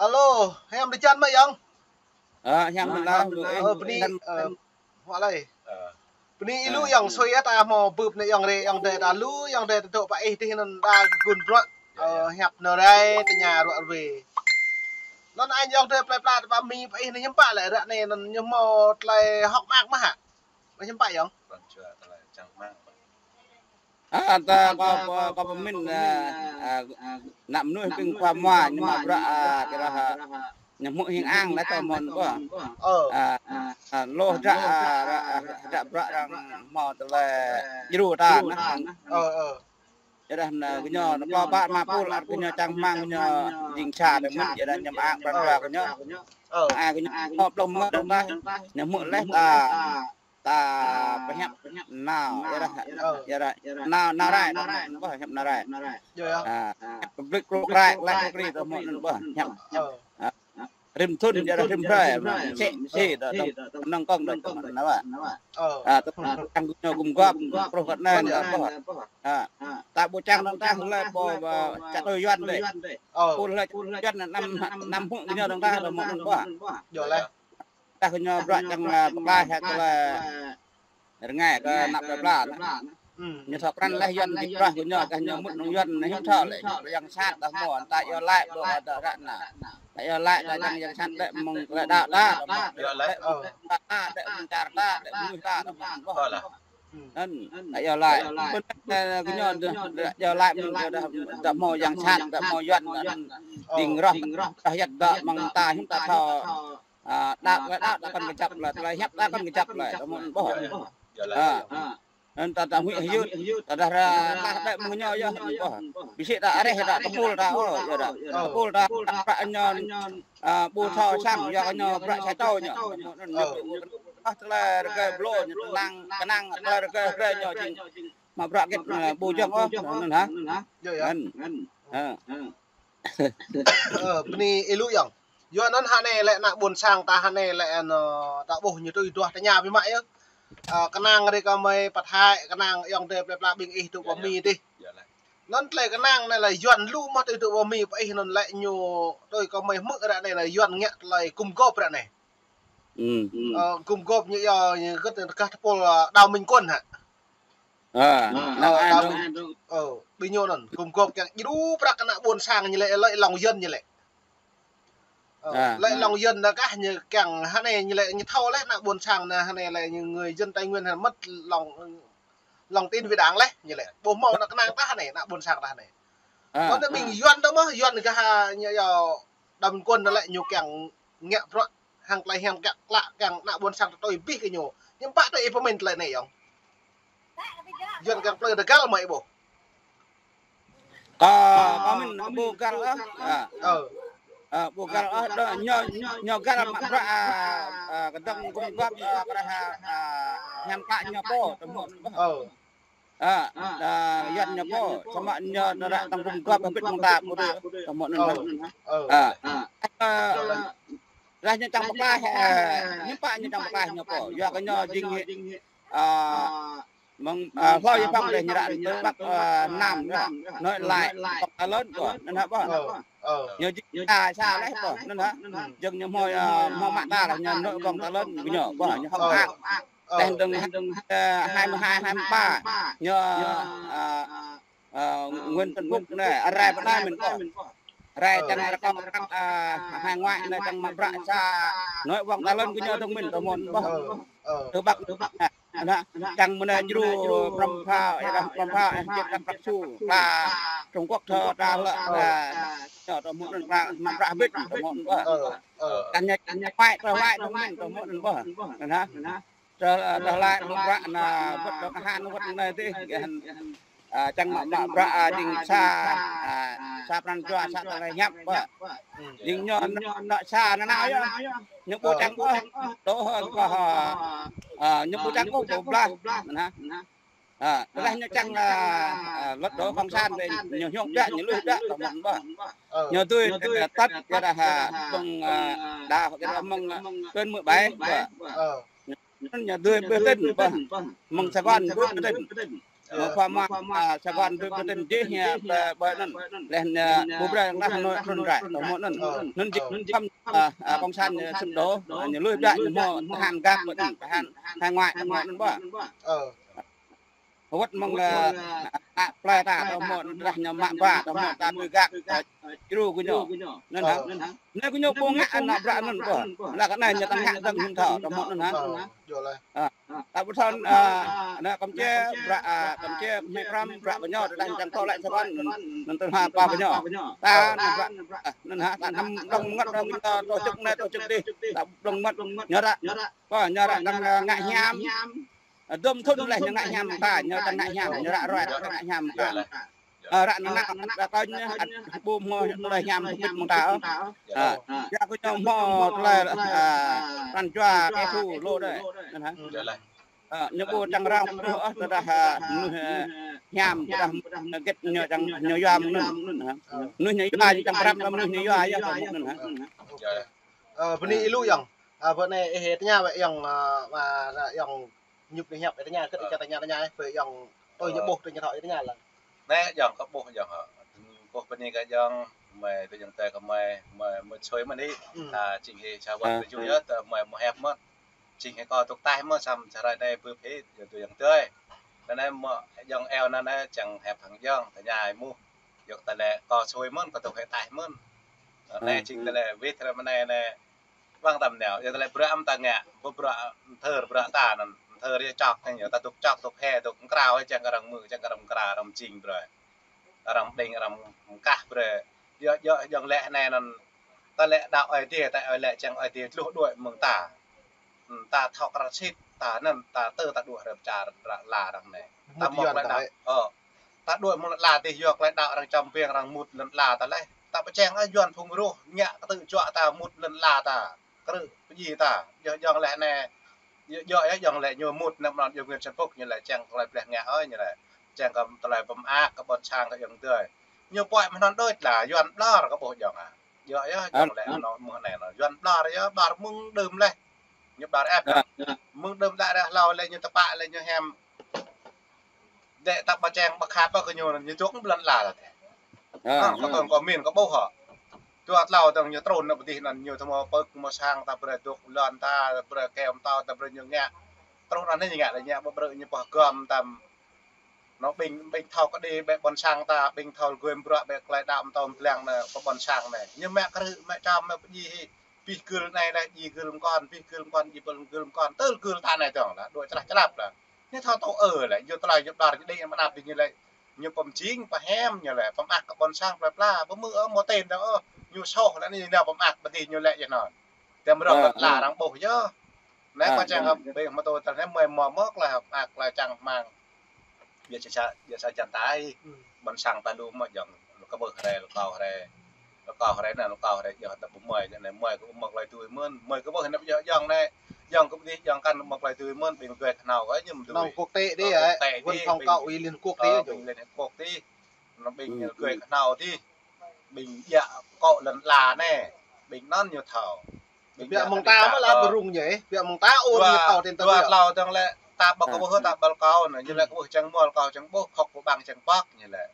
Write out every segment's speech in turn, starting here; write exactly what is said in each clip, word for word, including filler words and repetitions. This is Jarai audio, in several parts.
Alo, hiam dơjăn mơ̆ yŏng? Ơ, hiam mơ̆n lah, ơ, bơni, ơ, huă lơi. Bơni ilu yŏng sui ta hmâo bưp ne yŏng re, yŏng de ta lu, yŏng de ta dŏ pơ ih tih anŭn đa gun bruă. Ơ, hiăp nơ rai, tơña ruă ruê. Anŭn anh yŏng de plei pla ta pă mi pơ ih ne hiưm pă lĕ ră ne anŭn ñu hmâo tơlơi hŏk mơak mơ̆ hă? Hiưm pă yŏng? A, ta kâo, kâo, kâo pơmĭn, a, a, ană mơnuih ƀing khua mua ñu mă bruă, a, kơ rah, a, ñu hmư̆ hing ang lĕ tơ mơ̆n ƀơh. Ơ. A, a, lôh hră, a, hră, hră bruă arăng hmâo tơlơi djru ta anŭn. Ơ, ơ. Yua dah anŭn gơñu, anŭn kâo ƀă mă pul, ăt gơñu čang rơmang gơñu jing sa tơ mơ̆n, yua dah ñu mă ang pran jua gơñu. Ơ. A, gơñu hmâo blung mơ̆ng dơ̆ng tah, ñu hmư̆ leh ta. Ta pơhiăp nao, yua dah, yua dah, nao, nao rai, nao rai, ƀơh, hiăp nao rai. Yua, yua. A, public kruk rai, leh kruk ri, tơ mơ̆n ƀơh, hiăp. A, rĭm thŭn, yua dah rĭm hrơi, mơsĕ, mơsĕ, tơ, tơ, nơ̆ng kông, tơ, tơ mơ̆n nao. A, tơ, čang gơñu gum gop, pruh kơ anai, ƀơh. A, ta ƀu čang dơ̆ng tah, leh pô, a, čăt tui Yuan dih. Pô leh Yuan năm, năm hmư̆ gơñu dơ̆ng tah, tơ mơ̆n ƀơh. Yua leh. Tah gơñu bruă čang, a, pơklaih hă tơlơi rơngai kơ ană plei pla anŭn. Ñu thâo krăn leh Yuan dih bruă gơñu, kah ñu mŭt nŏng Yuan anŭn hiưm thâo lĕ, ñu yang sat dah hmâo, ta yua laĭ ƀu dah ră anai. Ta yua laĭ ta čang yang sat đĕ mơ̆ng tơlơi đaŏ ta, đĕ mơ̆ng ta, đĕ mơ̆ng čar ta, đĕ mơnuih ta, đĕ mơ̆ng ƀơh. Anŭn, ta yua laĭ. Pơ anai, a, gơñu dah, dah yua laĭ mơ̆ng dah, dah hmâo yang sat, dah hmâo Yuan, anŭn ding rŏh, dah yăt dah mơ̆ng ta hiưm ta thâo. A, đaŏ, tơlơi đaŏ ta kăn kơjăp lơi, tơlơi hiăp ta kăn kơjăp lơi, tơ mơ̆n ƀơh. A. Anŭn ta, ta huĭ hyưt, ta dah ră, ta đĕ mơ̆ng ñu yơh, ƀơh. Bơsĭ ta areh ta tơpul ta, ơ, yua dah. Tơpul ta, ta prăk ñu, a, ƀu thâo sang, yua kơ ñu bruă sa čô ñu. Tơ mơ̆n anŭn ñu ƀu kơnang tơlơi rơgơi blô ñu, kơnang, kơnang tơlơi rơgơi hrơi ñu jing mă bruă hơget, a, ƀu jơ̆ng ôh, anŭn hă? Anŭn. A. Ơ, bơni ilu yŏng. Yua anŭn hă anai lĕ ană ƀôn sang ta hă anai lĕ anŭn, ta ƀuh ñu tui duah tơña biă mă yơh. Ơ, kơnang rai kơ mơi pơthai, kơnang yŏng de plei pla ƀing ih dŏ pơ mi dih. Anŭn tơlơi kơnang anai lĕ Yuan lu mơ̆ tui dŏ pơ mi pơ ih anŭn lĕ ñu tui kơ mơi hmư̆ ră anai lĕ Yuan ngă tơlơi gum gop ră anai. Ơ, gum gop ñu yua ñu kơ tơkah tơpul, ơ, Đào Minh Quân hă. Ơ, Đào Minh, ơ, ƀing ñu anŭn gum gop kiăng djru prăk ană ƀôn sang ñu lĕ, lĕ lŏng Yuan ñu lĕ. Ơ, lĕ lŏng Yuan anŭn kah ñu kiăng hă anai ñu lĕ ñu thâo leh ană ƀôn sang anŭn hă anai lĕ ñu người dân Tây Nguyên hă mơ̆t lòng, lòng tin vì Đảng leh ñu lĕ. Ƀu hmâo ană kơnang tah anai, ană ƀôn sang tah anai. Kơ anai ƀing Yuan dŏ mơ̆, Yuan kah ñu yua Đào Minh Quân anŭn lĕ ñu kiăng ngă bruă hăng tơlơi hiam klă, klă kiăng ană ƀôn sang tui abih kơ ñu. Hiưm pă tui ih pơmĭn tơlơi anai yŏng? Yuan kiăng plư tơgal mơi ƀuh. Kâo, kâo mĭn ƀu gal ôh. A. Ơ. A, ƀu gal ôh, đơ, ñu, ñu gal mă bruă, a, a, kơdơ̆ng gum gop, a, kơ rah, a, hiam klă ñu pô, tơ mơ̆n. Ơ. A, a, Yuan ñu pô, samơ̆ ñu ră tơ̆ng gum gop hơbĭt mơ̆ng ta pô dih, tơ mơ̆n anŭn. Ơ. A. A, rah ñu čang pơklaih, a, hiưm pă ñu čang pơklaih ñu pô. Yua kơ ñu jing, a, mơ̆ng, a, hlơi yơh păng leh ñu ră tơ Bắc, a, Nam, ră. Nội lại, kông ta lơn pô, anŭn hă ƀơh. Ơ. Ñu jing sa, sa leh pô, anŭn hă. Jing ñu hmâo, a, hmâo mă ta leh ñu nội kông ta lơn, ñu pô, ñu hŏk mơak. Leh dơ̆ng, a, hai mươi hai, hai mươi ba, ñu, a, Ơ, Nguyễn Xuân Phúc anai, rai pơ anai mơ̆n ƀơh. Rai čang rơkâo prăk, ơ, hải ngoại anai čang mă bruă sa nội vòng ta lơn kơ ñu dơ̆ng mơ̆n tơ mơ̆n ƀơh. Tơ Bắc anai, anai, čang mơ̆n anai djru pram phao, ơ, pram phao, ơ, čang prăk su, pla Trung Quốc thơ ta lơ, ơ, ñu tơ mơ̆n anŭn mă bruă hơbĭt tơ mơ̆n ƀơh. Čang ñu, čang ñu ngoại, tơ ngoại dơ̆ng mơ̆n tơ mơ̆n ƀơh. Anai. Tơ, tơ laĭ mă bruă anai wơ̆t tơ kơhan wơ̆t anai dih, gah, a, čang mă, mă bruă, a, jing sa, a, sa pran jua, sa tơlơi hiăp ƀơh. Jing ñu, ñu, ñu sa anŭn nao yơh. Ñu ƀu čang ôh, tơ hơ kơ hơ, a, ñu ƀu čang ôh, ƀu blah, anŭn hă. A, tơdah ñu čang, a, a, lŏt tơ cộng sản dih, ñu hiư̆m biă, ñu lui biă, tơ mơ̆n ƀơh. Ñu tui, a, tăt, yua dah, a, ƀơ̆ng, a, đa, yua dah mơ̆ng, a, tuyên mư̆ bai, ƀơh. Anŭn ñu dui bơtên, ƀơh. Mơ̆ng Sài Gòn dui bơtên. Mơ̆ng pha mă, a, Sài Gòn tui pơtĭn dih ñu, a, ƀơi anŭn. Laih ñu, a, ƀu brơi arăng Hà Nội trŭn rai, tơ hmư̆ anŭn. Anŭn jing khŏm, a, a, cộng sản ñu sĭt đôč, a, ñu lui biă ñu hmâo tơhan gak ƀơi anŭn, tơhan hải ngoại tơ hmư̆ anŭn ƀă. Wơ̆t mơ̆ng, a, a, plơi ta tơ hmư̆ anŭn, tơdah ñu mă ba tơ hmư̆ ta tui gak, a, djru gơñu. Anŭn hă. Anai gơñu pô ngă ană bruă anŭn ƀă. Lăk anai ñu tăng ngă dơ̆ng hĭn thâo tơ hmư̆ anŭn hă. A. Ta ƀu thâo, a, anai Campuchia, bruă, a, Campuchia, mĕ pram, bruă gơñu, tơdah čang thâo lĕ Sài Gòn, anŭn, anŭn tơlơi hă ba gơñu. Ta, anŭn bruă, a, anŭn hă, ta anăm blŏng mơngăt, anăm, a, tổ chức anai, tổ chức dih, ta blŏng mơngăt, ñu ră, ƀă, ñu ră tăng, a, ngă hiam. A, dôm thŭn laih ñu ngă hiam ta, ñu tăng ngă hiam, ñu ră ruai, ñu ngă hiam ta. A, ră anŭn, ră tơñ, ăt ƀu hmâo tơlơi hiam tơpĭt mơ̆ng ta ôh. A, yua kơ ñu hmâo tơlơi, a, pran jua kẻ thù lŏ đơi. Anŭn hă. A, ñu ƀu čang răng ôh, tơdah, a, mơnuih, a, hiam, tơdah hơget ñu čang, ñu yua mơ̆ng anŭn. Mơnuih ñu yua, ñu čang pơrăm, mơnuih ñu yua, yua mơ̆ng anŭn hă. Ơ, bơni ih lu yơh. A, bơ anai ih tơña wơ̆t yơh, a, wă, yơh, ñŭp anai hiăp ih tơña, kơ ih tơña, tơña, ih, bơ yơh, ơi ñu ƀuh tơña thâo ih tơña lăng. Anai yơh kơ ƀuh yơh. Ƀuh bơni kơ yơh, mơi tui yơh tơlơi kơ mơi, mơi, mơi sui mơ̆n ih. Ta jing hĭ sa wơ̆t tơjuh yơh, tơ mơi mơ̆ hiăp mơ̆n. Jing hĭ kâo tŭk taih mơ̆n, samơ̆ sa hrơi anai bưp hĭ, yơh tui yơh tơlơi. Anŭn anai mơ̆ yơh eo anŭn anai čang hiăp hăng yơh, tơña ih mơ̆. Yơh tơlơi kâo sui mơ̆n, kâo tŭk hĭ taih mơ̆n. Anai jing tơlơi wĭt hrơi mơnai anai. Ƀăng tăm nao, yua tơlơi bruă mơ̆ ta ngă, ƀu bruă mơthơr bruă ta anŭn, mơthơr yơh čŏk anŭn yơh, ta tŭk čŏk, tŭk he, tŭk mơkrao, čang kơ arăng mơ̆, čang kơ arăng mơkra, arăng mơjing brơi. Arăng pơđing, arăng mơkah brơi. Yơh, yơh, yơh lĕ anai anŭn, ta lĕ đaŏ Ơi Adai, ta ơi lĕ čang Ơi Adai tluh đuaĭ mơ̆ng ta. Ư, ta thâo krăn sĭt, ta anŭn, ta tơ ta đuaĭ hrơi pơčar la arăng anai. Ta mơ̆ tơlơi đaŏ, ơ. Ta đuaĭ mơ̆ng lŏn ala dih yua tơlơi đaŏ arăng čăm biêng arăng mŭt lŏn ala ta laih. Ta pơčeng, a, Yuan phung rŏh ngă kơtư̆ juă ta mŭt lơ̆n ala ta. Krư̆ pơdjai ta. Yơh yŏng lĕ anai. Yơh, yơh, yơh yŏng lĕ ñu mŭt anŭn mơ̆n yơh Nguyễn Xuân Phúc ñu lĕ čang tơlơi pleh ngă ơi ñu lĕ. Čang kơ tơlơi pơmơak kơ ƀôn sang kơ yŏng tơi. Ñu puăi mơ̆n đôč lah Yuan ƀlŏr kơ ƀuh yŏng a. Yơh, yơh yŏng lĕ anŭn mơ̆ng anai anŭn. Yuan ƀlŏr yơh, ƀlŏr mơ̆ng đưm laih. Ñu ƀlŏr ĕp. Mơ̆ng đưm đă ră hlâo lĕ ñu tơpă lĕ ñu hiam. Dêh ta pơčeng pơkha pơ kơ ñu, ñu dŏ ƀơi lŏn ala ta. Ơ, kơ tơ̆ng kơ min kơ ƀuh hŏ. Dua tlâo tơ̆ng ñu trŭn nao pơ dih anŭn ñu tơmâo pơ̆k mơ̆ sang ta brơi dŏ lŏn ta, brơi kơyâo mơtâo ta brơi ñu ngă. Trŭn anŭn ñu ngă lĕ ñu ƀu brơi ñu pơh gŏm tam. Anŭn ƀing, ƀing thâo kơđi ƀĕ ƀôn sang ta, ƀing thâo gơ̆ bruă ƀĕ tơlơi đaŏ mơtâo mơblang nao pơ ƀôn sang anai. Ñu mă krư̆, mă čăm, mă pơdjai hĭ. Pih gưl anai lah, djai gưl mơkŏn, pih gưl mơkŏn, djai gưl mơkŏn. Tơl gưl ta anai tơ̆ng lah, đuaĭ črah črăp lah. Ñu thâo tŭ ơ lĕ, yua tơlơi yua ƀlŏr ñu đĭ mơnăp dih ñu lĕ. Ñu pơmjing, pơhiam ñu lĕ, pơmơak kơ ƀôn sang plơi pla, pơmư̆ ơ, mơ̆ tên dơ̆ng ơ, ñu soh lĕ anai ñu nao pơmơak pơ dih ñu lĕ yơh anŭn. Tơm rŏ lŏn ala arăng ƀuh yơh. Anai kâo čang hơ̆p ƀing mơtô tơl anai mơi mơ̆ mơ̆ tơlơi hơ̆p mơak tơlơi čang hmang. Biă sa, biă sa jăn tai. Ƀôn sang ta lu mơ̆ yŏng, lu kơ ƀuh hrơi, lu kâo hrơi. Lu kâo hrơi anai, lu kâo hrơi yơh ta ƀu mơi, anai mơi kơ ƀu mơ̆ tơlơi tui mơ̆n, mơi kơ ƀuh anai yơh yŏng anai. Yŏng kơ ƀu dih, yŏng kăn mơ̆ tơlơi tui mơ̆n, ƀing gơ̆ kơhnâo kơ ñu mơ̆ tui. Nŏng quốc tế dih, ơ, quốc tế dih, văn phòng ƀing, cao ủy Liên Hợp Quốc ơ, dih, ƀing Liên Hợp Quốc dih. Anŭn ƀing gơ̆ kơhnâo dih. Ƀing djă kơ lŏn ala anai. Ƀing anŭn ñu thâo. Ƀing biă mơ̆ng ta mơ̆ lah pơrŭng ñu, biă mơ̆ng ta ôh ñu thâo tên ta dua tlâo tơ̆ng lĕ ta ƀu kơ ƀuh ta ƀal kâo anai, ñu lĕ kơ ƀuh čang mơ̆l kâo čang ƀuh, khŏk ƀu ƀăng čang pŏk ñu lĕ.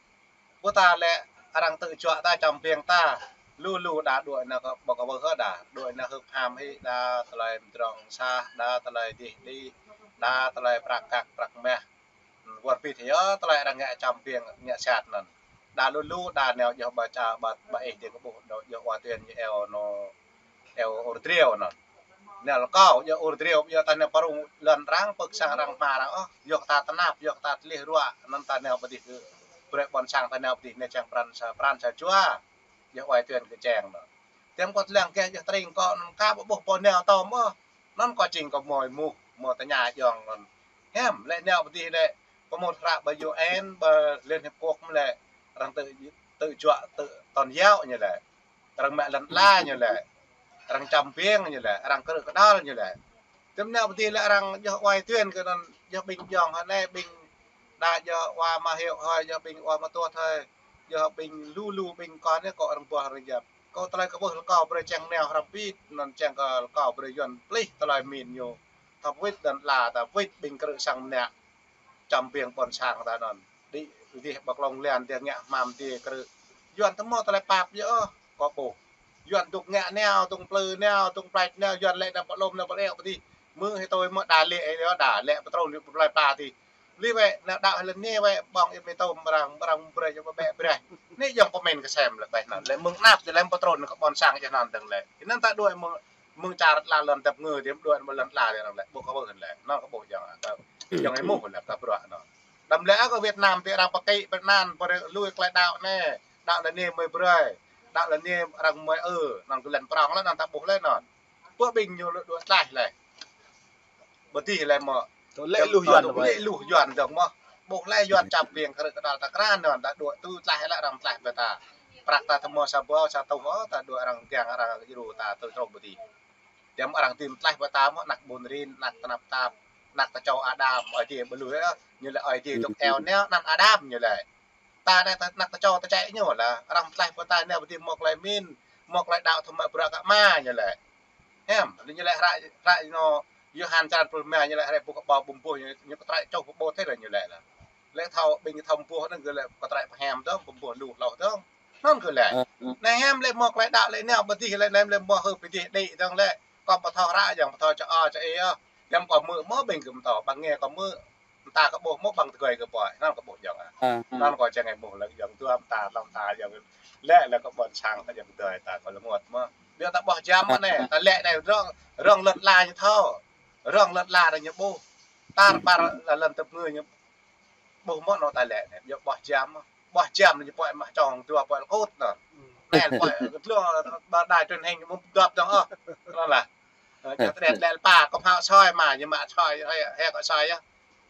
Ƀu ta lĕ arăng tơ̆ juă ta čăm biêng ta. Lu lu đa đuaĭ nao kơ ƀu kơ ƀuh đa, đuaĭ nao hơ̆k ham hĭ đa tơlơi mơdrŏng sah, đa tơlơi dih dih, đa tơlơi prăk kăk prăk mah. Wơr bĭt yơh tơlơi arăng ngă čăm biêng ngă sat anŭn. Đa lu lu đa nao yơh ƀă ča ƀă, ƀă ih dih kơ ƀuh đôč yơh wa tuyên ñu eo anŭn, eo ur driâo anŭn. Nao lu kâo yơh ur driâo yơh ta nao pơrŭng lŏn arăng pơ̆k sang arăng hmua arăng ôh. Yơh ta tơnap, yơh ta tơlih ruă, anŭn ta nao pơ dih kơ brơi ƀôn sang ta nao pơ dih anai čang pran sa, pran sa jua. Yơh wa tuyên kơ čang anŭn. Tơm kâo lăng gah yơh tring kâo anŭn ka ƀu ƀuh pô nao tơm ôh. Anŭn kâo jing kâo mơi mŭh, mơi tơña yŏng anŭn. Hiam, lĕ nao pơ dih lĕ, pơmŭt hră ƀơi U N, ƀơi Liên Hiệp Quốc mơ̆ lĕ, arăng tơ̆, tơ̆ juă, tơ̆ tôn giáo ñu lĕ. Arăng mă lŏn ala ñu lĕ. Arăng čăm biêng ñu lĕ, arăng krư̆ kơđăl ñu lĕ. Tơm nao pơ dih lĕ arăng yơh wa tuyên kơ anŭn, yơh ƀing yŏng hơnai, ƀing đa yơh wa mă hiu hơi, yơh ƀing wa mă tuăt hơi, yơh ƀing lu lu ƀing kơ anai kơ arăng ƀuh arăng yap. Kơ tơlơi kơ ƀuh lu kâo brơi čang nao hrăm pit, anŭn čang kơ lu kâo brơi Yuan plih tơlơi min ñu. Ta wĭt lŏn ala ta wĭt ƀing krư̆ sang mơnă. čăm ƀing ƀôn sang ta anŭn. Đĭ dih ƀơi klông lan, dih ngă hmam, dih krư̆. Yuan tơmâo tơlơi pap yơh, kâo ƀuh. Yuan dŏ ngă nao, dŏ plư nao, dŏ plač nao, Yuan lĕ nao pơ lŏm, nao pơ eo pơ dih. Mơ̆ hĭ tui mơ̆ đa lĕ, ê, đa lĕ pơtrun lĕ pơplai pla dih. Lĕ wĕ, nao đaŏ lĕ nê wĕ, ƀơ̆ng ih mơ̆ tơm mrang, mrang brơi, čơpă bĕ brơi. Nê yŏng pơmĭn kơsem lĕ ƀĕ anŭn. Lĕ mơ̆ng anăp, lĕ lĕ pơtrun kơ ƀôn sang jơh anŭn dơ̆ng lĕ. Anŭn ta đuaĭ mơ̆ng, mơ̆ng čar lĕ lŏn tơp ngơ, dih đuaĭ mơ̆ng lŏn tla dih anŭn lĕ. Ƀu kơ ƀuh lĕ. Anŭn kơ ƀuh jơh. Yŏng ih mơ̆ lĕ ta bruă anŭn. Đăm lĕ kơ Việt Nam ti arăng pơkĭ, pơnăn, pơrê lui tơlơi đaŏ nê. Đaŏ lĕ nê mơi brơi. Đaŏ lĕ nê arăng mơi ư. Anŭn kơ lĕ prong lĕ, anŭn ta ƀuh lĕ anŭn. Pơ ƀing ñu lĕ đuaĭ tlaih lĕ. Ƀu dih lĕ mơ̆. Tơlơi luh Yuan, tơlơi luh Yuan dơ̆ng mơ̆. Ƀuh lĕ Yuan čăm ƀing krư̆ kơdal ta krăn anŭn, ta đuaĭ tui tlaih lĕ arăng tlaih ƀơi ta. Prăk ta tơmâo sa ƀâo, sa tuh, ơ, ta đuaĭ arăng kiăng arăng djru ta tui trôk ƀu dih. Dăm arăng tĭm tlaih ƀơi ta mơ̆, anăk ƀun rin, anăk tơnap tap, anăk tơčô Adam, ơi dih ƀu lui ơ, ñu lĕ ơi dih dŏ eo nao, anăn Adam ñu lĕ. Ta anai ta, anăk tơčô tơčĕ ñu lĕ, arăng tlaih ƀơi ta nao ƀu dih mâo tơlơi min, mâo tơlơi đaŏ tơmă bruă kơ Ama ñu lĕ. Hiam, lĕ ñu lĕ hră, hră ñu Yôhan črăn pluh rơma ñu lĕ hră ƀuh kơ ƀâo ƀum ƀuh ñu, ñu kơ trăi čuh pơƀut tơl ñu lĕ lĕ. Lĕ thâo ƀing thâo ƀuh anŭn kơ lĕ kơ trăi pơhiam dơ̆ng, ƀum ƀuh lu hloh dơ̆ng. Anŭn kơ lĕ. Ơ, ơ. Anai hiam lĕ mâo tơlơi đaŏ lĕ nao ƀu dih lĕ, anai lĕ mâo hơ ƀu dih đĭ dơ̆ng lĕ. Kâo ƀu thâo hră jơ̆ng, ƀu thâo čơ ơ čơ ê ơ. Hiam kâo mơ̆, mơ̆ ƀing gơ̆ thâo, ƀăng ngê kâo mơ̆. Mơta kơ ƀuh mơ̆ ƀăng tơgơi kơ ƀuh, anŭn kơ ƀuh jơ̆ng ah. Ơ. Anŭn kâo čang ih ƀuh lĕ jơ̆ng dua mơta, lăm mơta jơ̆ng. Lĕ lĕ kơ ƀôn sang ta jơ̆ng dơi ta kơ lơngot mơ̆. Biă ta ƀuh jam mơ̆ anai, ta lĕ anai rŏng, rŏng lŏn ala ñu thâo. Rŏng lŏn ala ñu ƀuh. Tar ƀar lŏn tơp ngơ ñu ƀuh mơ̆ anŭn ta lĕ anai. Biă ƀuh jam mơ̆. Ƀuh jam ñu pơai mă čong dua pơai lơkŭt anŭn. Anai pơai kơ tlô ƀar đài truyền hình mơ̆ dŏp dơ̆ng ôh. Anŭn lah. Ơ, čang tơlĕ lĕ pă, kơ hao soi mă, ñu mă soi, he, he kơ soi yơh.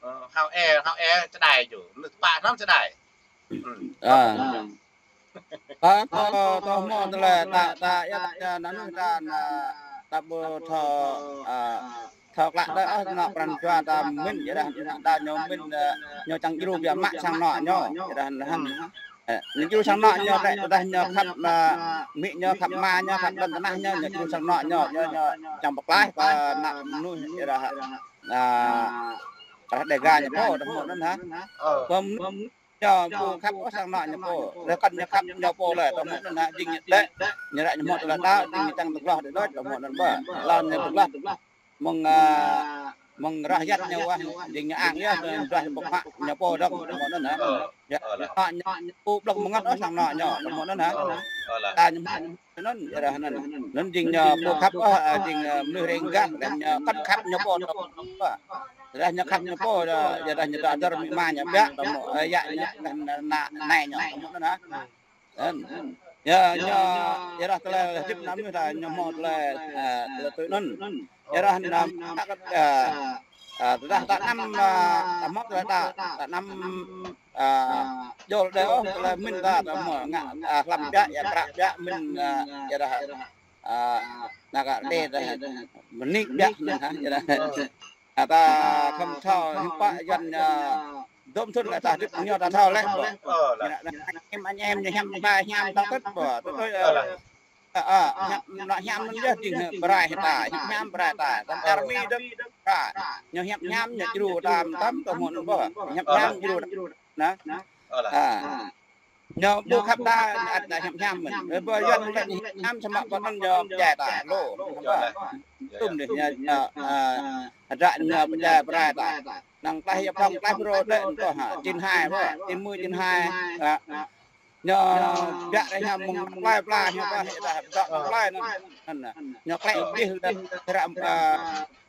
Ơ, hao e, hao e, čơđai jơ̆. Nư pă anŭn čơđai. Ơ. Ơ, tơ, tơ hmâo tơlơi ta, ta, ia, ta, anŭn ta, na, ta ƀu thâo, ơ, thâo klă tơ, ơ, anŏ pran jua ta min, yua dah, ta ñu min, ơ, ñu čang djru biă mă sang anŏ ñu, yua dah, dah, ơ, ñu djru sang anŏ ñu, tơdah ñu khăp, ơ, amĭ ñu, khăp ama ñu, khăp lŏn tơnah ñu, ñu djru sang anŏ ñu, ñu, ñu čang pơklaih kơ anăk mơnuih, yua dah, ơ, arah Đêga ñu pô, tơ hmâo anŭn hă. Ơ. Pơm ñu ƀu khăp ôh sang anŏ ñu pô. Lĕ kăn ñu khăp ñu pô lĕ, tơ hmâo anŭn hă, jing ñu đĕ. Ñu ră ñu hmâo tơlơi đaŏ, jing ñu čang tơgloh đĭ đôč, tơ hmâo anŭn ƀă. Lŏn ñu tơgloh. Mơ̆ng, ơ, mơ̆ng rah yăt ñu wah, jing ñu ang yơh, tơdah ƀu khăp ñu pô dơ̆ng, tơ hmâo anŭn hă. Yă, ñu, ñu pô blŏng mơngăt ôh sang anŏ ñu, tơ hmâo anŭn hă. Ta ñu anŭn, yua dah anŭn. Anŭn jing ñu ƀu khăp ôh, ơ, jing, ơ, mơnuih rơnggah, lĕ ñu kăn khăp ñu pô dơ̆ng. Tơdah ñu khăp ñu pô, yua dah ñu dŏ dơr amĭ ama ñu biă, tơ hmâo, ơ, yă ñu, dah na, na, nai ñu, tơ hmâo anŭn hă. Anŭn. Yua, ñu, yua dah tơlơi hơdip anăm ñu ta, ñu hmâo tơlơi, ơ, tơlơi tui anŭn. Yua dah anăm, ơ, ơ, tơdah ta anăm, ơ, ta hmâo tơlơi ta, ta anăm, ơ, jol đơi ôh, tơlơi min ta, ta hmâo ngă, ơ, hlăm biă, ia kră biă, min, ơ, yua dah, ơ, na kơ đe ta, mơnik biă, anŭn hă, yua dah. Ơ. Ơ, ta khŏm thâo hiư̆m pă Yuan, ơ, dôm thŭn lĕ ta hơdip ñu ta thâo lĕ. Ơ, lah. Ñu anăm, anăm, ñu hiam ba hiam ta tơt ƀă. Tơt, ơ, ơ, hiam, anŏ hiam anŭn yơh jing brai ta, hiam hiam brai ta. Tơm army dơ̆ng brai. Ñu hiam hiam ñu djru ta tơm tơ hmâo anŭn ƀă. Hiam hiam djru ta. Na. Ơ, lah. Ơ. Ñu ƀu khăp ta, ăt ta hiam hiam mơ̆n. Ơ, ƀơi Yuan mơ̆n hiam hiam samơ̆ ƀơi anŭn ñu pơjai ta, lŏ. Tum dih ñu, ñu, ơ, ăt ñu pơjai brai ta. Năng tlaih ia prong tlaih pro đĕ, tơ hă, chín hai ƀă, chín mươi chín hai. Ơ. Ñu biă đĕ hiam mơ̆ng plơi pla, hiam pla, hiam pla, hiam pla, plơi anŭn. Anŭn, ñu klĕ dih, ơ,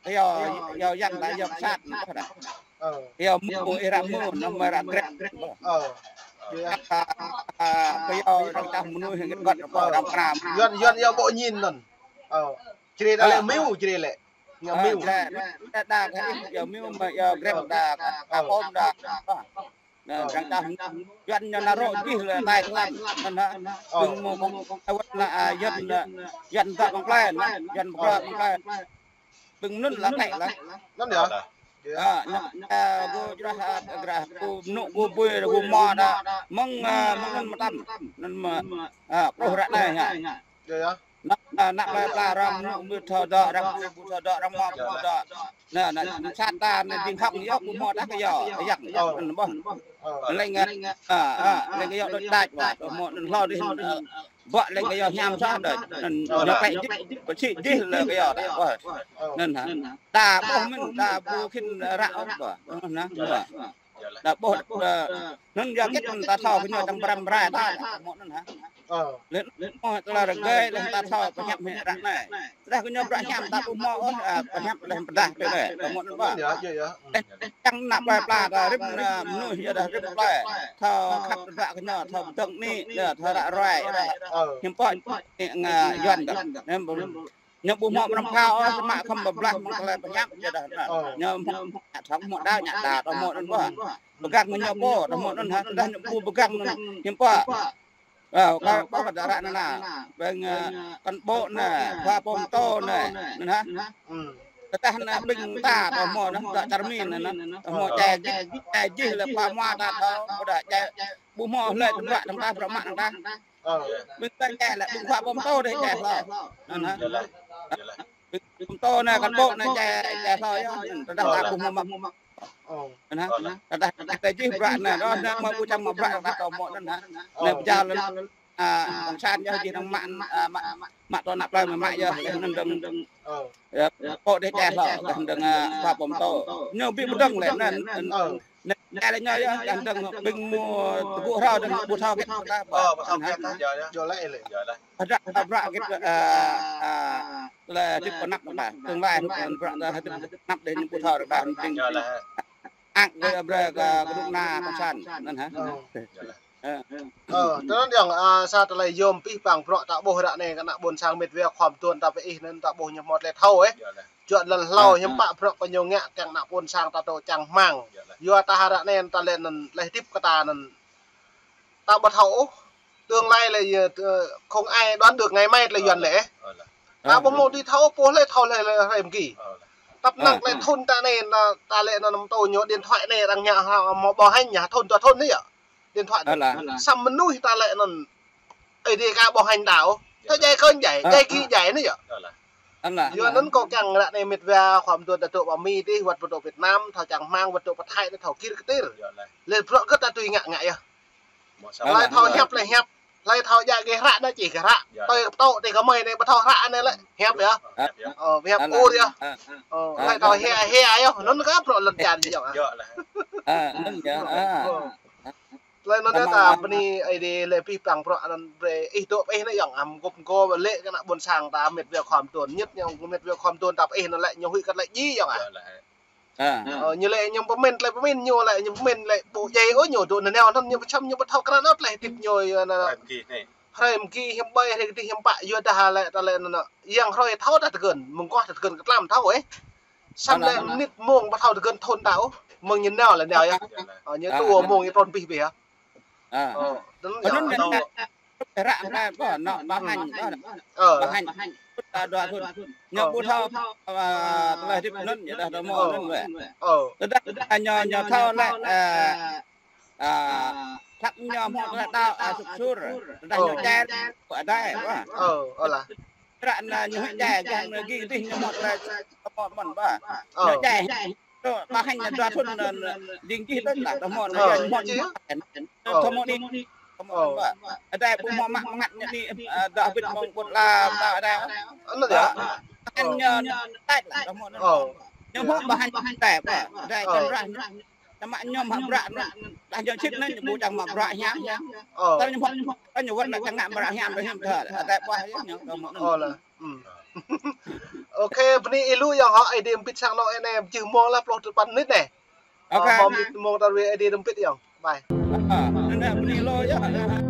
Yua, yua yang ta yua pơsat anŭn dah. Ơ. Yua mơ̆, ih ră mơ̆, anŭn mơ̆ ră grep. Ơ. Ơ, ơ, kơ yua arăng čah mơnuih hơget gŏt, arăng pram. Yuan, Yuan yua ƀô̆ ñin anŭn. Ơ. Čri ta lĕ miu, čri lĕ. Yua miu. Ơ, čri, čri đa kơ ih, yua miu mơ̆ yua grep đa, kơ pôm đa. Anŭn, arăng čah Yuan ñu nao rŏ dih lĕ tai tlam. Anŭn hă. Ơ. Ƀing mơ̆ kông, ơ, wơ̆t anŭn, ơ, Yuan, ơ, Yuan dŏ ƀăng plơi, anŭn. Yuan ƀăng plơi, ƀăng plơi. Ƀing anŭn lă tĕ lă. Anŭn yơh. Ơ, ñu, ơ, gô jrah, ơ, grah, gô mơnŭ, gô ƀuih, gô mơ̆ đa. Mơ̆ng, ơ, mơ̆ng anŭn mơtam. Anŭn mơ̆, ơ, pluh ră anai hă. Yơh, yơh. Anŭn, Ană plơi pla arăng mơ̆ ƀu thâo dŏ, arăng ƀu thâo dŏ, arăng mơ̆ ƀu thâo dŏ. Anai, anai, sat ta anai ding hŏng yơh, ƀu hmâo tah kơ yơh, yang, yang, anai ƀuh. Leng, ah, ah, leng kơ yơh đôč đač, wah, tơ hmâo anŭn hlâo dih, ah, ƀă leng kơ yơh hiam sah đôč. Anŭn ñu pĕ jih, pơčih jih lĕ kơ yơh ta, wah. Anŭn hă. Ta ƀuh mơ̆n, ta ƀu khĭn ră ôh, wah. Anŭn hă, wah. Đa ƀuh, đa, anŭn yua hơget ta thâo kơ ñu čang pram prai ta, mơ̆ anŭn hă. Lĕ mơ̆ tơlơi rơgơi, lĕ ta thâo pơhiăp hĭ ră anai. Tơdah kơ ñu bruă hiam ta ƀu hmâo ôh, a, pơhiăp lĕ pơdah tơ anai, mơ̆ anŭn ƀă. Lĕ čang ană plơi pla ta rĭm, a, mơnuih yua dah rĭm plơi. Thâo khăp tơdruă kơ ñu, thâo pơdơ̆ng anai, yua thâo ră ruai, yua dah hiư̆m pă anai ngă Yuan ta. Anŭn ƀu Ñu ƀu hmâo mơnam phao ôh, samơ̆ khŏm pơblah mơ̆ng tơlơi pơhiăp yua dah anŭn. Ñu hmâo ngă thŏng hmâo đao, ngă đao, tơ hmâo anŭn ƀă. Pơgang ñu pô, tơ hmâo anŭn hă, tơdah ñu ƀu pơgang anŭn, hiư̆m pă. Ơ, kơ ƀă kơ dơ̆ng ră anŭn anai. Ƀing, ơ, cán bộ anai, khua pơtô anai, anŭn hă. Tơdah anai ƀing ta, tơ hmâo anŭn, ta čar min anŭn, tơ hmâo čai jih, čai jih lĕ khua mua ta thâo, ƀôdah čai ƀu hmâo hlơi tơdruă tơ̆ng ta, bruă mă tơ̆ng ta. Ƀing ta čai lĕ ƀing khua pơtô dih čai hlâo. Anŭn hă. Pơtô anai, cán bộ anai čai, čai hlâo yơh. Tơdah ta ƀu hmâo mă. Anŭn hă. Tơdah ta jih bruă anai, đôč anai mơ̆ ƀu čang mă bruă ta tơ hmâo anŭn hă. Anai pơjao lĕ, a, cộng sản yơh jih arăng mă, a, mă, mă tơ ană plơi mă yơh, anŭn dơ̆ng. Yơh, pô dih čai hlâo, anŭn dơ̆ng, a, khua pơtô. Ñu ƀu pơdơ̆ng lĕ anŭn. Anai lĕ ñu yơh, čang dơ̆ng ƀing mơ̆ tơgŭ hrâo dơ̆ng ƀu thâo hơget ta ƀă. Ơ, ƀu thâo hơget ta, yơh, yơh. Yơh lĕ, yơh lĕ. Ƀôdah ta bruă hơget, ơ, ơ, tơlơi hơdip pơanăp ta. Tương lai hơdip bruă ta hơdip pơanăp dih ñu ƀu thâo rơđah ding. Yơh lĕ. Ang kơ brơi kơ kơnuk kơna cộng sản anŭn hă. Yơh lĕ. Ơ. Ơ, tơl anŭn yơh, a, sa tơlơi yôm pih pang bruă ta ƀuh ră anai kơ ană ƀôn sang mĕt wa khua mơtuan ta pơ ih anŭn ta ƀuh ñu hmâo tơlơi thâo, ơ. Yơh lĕ. Čuă lŏn hlâo hiư̆m pă bruă kơ ñu ngă kiăng ană ƀôn sang ta tŏ čang hmang. Yua dah ră anai ta lĕ anŭn lĕ hơdip kơ ta anŭn. Ta ƀu thâo ôh. Tương lai lĕ, ơ, không ai đoán được ngày mai lĕ Yuan lĕ. Ta ƀu hmâo dưi thâo ôh, pô hlơi thâo hlơi, hlơi mơgi. Tăp năng lĕ thun ta anai, ta lĕ anŭn mơtô ñu điện thoại anai arăng ngă hmâo bảo hành ñu thun dua thun anai yơh. Điện thoại anŭn. Samơ̆ mơnuih ta lĕ anŭn Ơi Adai ka bảo hành đa ôh. Thâo djai kơn djai, djai ki djai anai yơh. Yua anŭn kâo kiăng ră anai mĕt wa khua mơtuan ta dŏ pơ Mi dih, wơ̆t pơdŏ Việt Nam, thâo čang hmang, wơ̆t dŏ pơ Thái anai thâo kir kơtir. Lĕ bruă hơget ta tui ngă ngă yơh. Hlơi thâo hiăp lĕ hiăp. Hlơi thâo djă gêh hră anai či gêh hră. Tui pơtô tui kơmơi anai ƀu thâo hră anai lĕ hiăp yơh. Ơ, hiăp ur yơh. Ơ, hlơi thâo hia hia yơh. Anŭn kơ bruă lŏn čar yơh. Anŭn yơh. Tơlơi anŭn ta bơni Ơi Adai lĕ pih pang bruă anŭn brơi ih dŏ pơ ih anai yơh, am gŏp gô lĕ kơ ană ƀôn sang ta mĕt wa khua mơtuan, ñĕt ñu mĕt wa khua mơtuan ta pơ ih anŭn lĕ ñu huĭ kơ tơlơi djai yơh. Ơ, ñu lĕ ñu pơmĭn, tơlơi pơmĭn ñu lĕ ñu pơmĭn lĕ ƀu djai ôh, ñu dŏ anai anŭn ñu pơčăm ñu ƀu thâo krăn ôh tơlơi hơdip ñu anŭn. Hrơi mơgi hiư̆m ƀơi, hrơi kơdih hiư̆m pă, yua dah lĕ ta lĕ anŭn. Yang hrơi thâo ta tơgŭn, mơguah ta tơgŭn kơ tlam thâo ôh. Samơ̆ lĕ mơnit mông ƀu thâo tơgŭn thun ta ôh. Mơ̆ng ñu nao lĕ nao yơh. Ơ, ñu tua mông ñu trôn pih pih yơh. Ơ, anŭn yơh. Ră anai ƀă, anŏ ƀă hanh, ƀă. Ơ, ƀă hanh. Ta dua thun. Ñu ƀu thâo, ơ, tơlơi hơdip anŭn, yua dah tơ hmâo anŭn wơ̆t. Tơdah ñu, ñu thâo lĕ, ơ, ơ, thăk ñu hmâo tơlơi đaŏ, ơ, sŭk sur. Tơdah ñu čer, ƀă đai, ƀă. Ră anai ñu huĭ čer, gah anai gih dih ñu hmâo tơlơi tơpă mơ̆n ƀă. Ñu čer. Tơ ƀă hanh anai dua thun anai, ding gih tơl lah, tơ hmâo anai, hmâo anai. Tơ hmâo anai. Tơ hmâo anai ƀă. Adai ƀu hmâo mă mơngăt ñu anai, ơ, dah bit mơ̆ng ƀut la, tơ adai. Anŭn yơh. Ƀă hanh ñu, ñu tač lah, tơ hmâo anai. Ñu hmâo ƀă hanh tač ƀă. Adai čang rah ñu. Samơ̆ ñu mă bruă anŭn. Dah ñu čit anŭn, ñu ƀu čang mă bruă hiam. Tơl ñu hmâo, ñu wơ̆t anŭn čang ngă bruă hiam, hiam tơl. Adai ƀă yơh ñu, tơ hmâo anŭn. Ơ, bơni ih lu yơh hŏ, Ơi Adai pơpĭt sang anŏ anai, jih mông lah pluh tơpăn mơnit anai. Ơ, mông mơnit mông ta ruai Ơi Adai pơpĭt yơh. Bye. Ơ, anŭn bơni lu yơh.